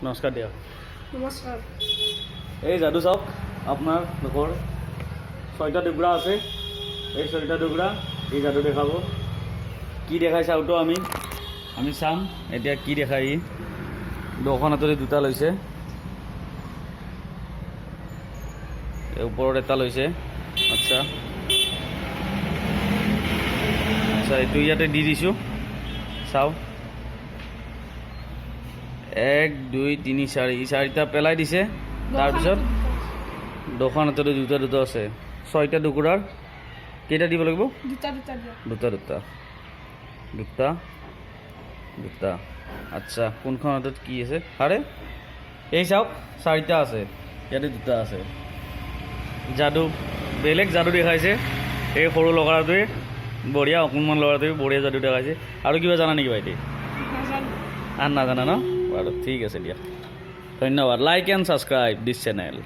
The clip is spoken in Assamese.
নমস্কাৰ দিয়ক। নমস্কাৰ। এই যাদু চাওক, আপোনালোকৰ ছয়টা টুকুৰা আছে। এই ছয়টা টুকুৰা এই যাদু দেখাব। কি দেখাই চাওঁতো আমি আমি চাম এতিয়া কি দেখাই। ই দোখন হাততে দুটা লৈছে, এই ওপৰত এটা লৈছে। আচ্ছা আচ্ছা, এইটো ইয়াতে দি দিছোঁ, চাওঁ। এক, দুই, তিনি, চাৰি, ই চাৰিটা পেলাই দিছে। তাৰপিছত দোখন হাততে দুটা দুটা আছে। ছয়টা টুকুৰাৰ কেইটা দিব লাগিব? দুটা দুটা দিয়া। দুটা দুটা, দুটা দুটা। আচ্ছা, কোনখন হাতত কি আছে? আৰে, এই চাওক, চাৰিটা আছে, ইয়াতে দুটা আছে। যাদু, বেলেগ যাদু দেখাইছে এই সৰু ল'ৰাটোৱে। বঢ়িয়া, অকণমান ল'ৰাটোৱে বঢ়িয়া যাদু দেখাইছে। আৰু কিবা জানা নেকি ভাইটি? নাজানো। আন নাজানা ন? বাৰু, ঠিক আছে দিয়া, ধন্যবাদ। Like and subscribe this channel.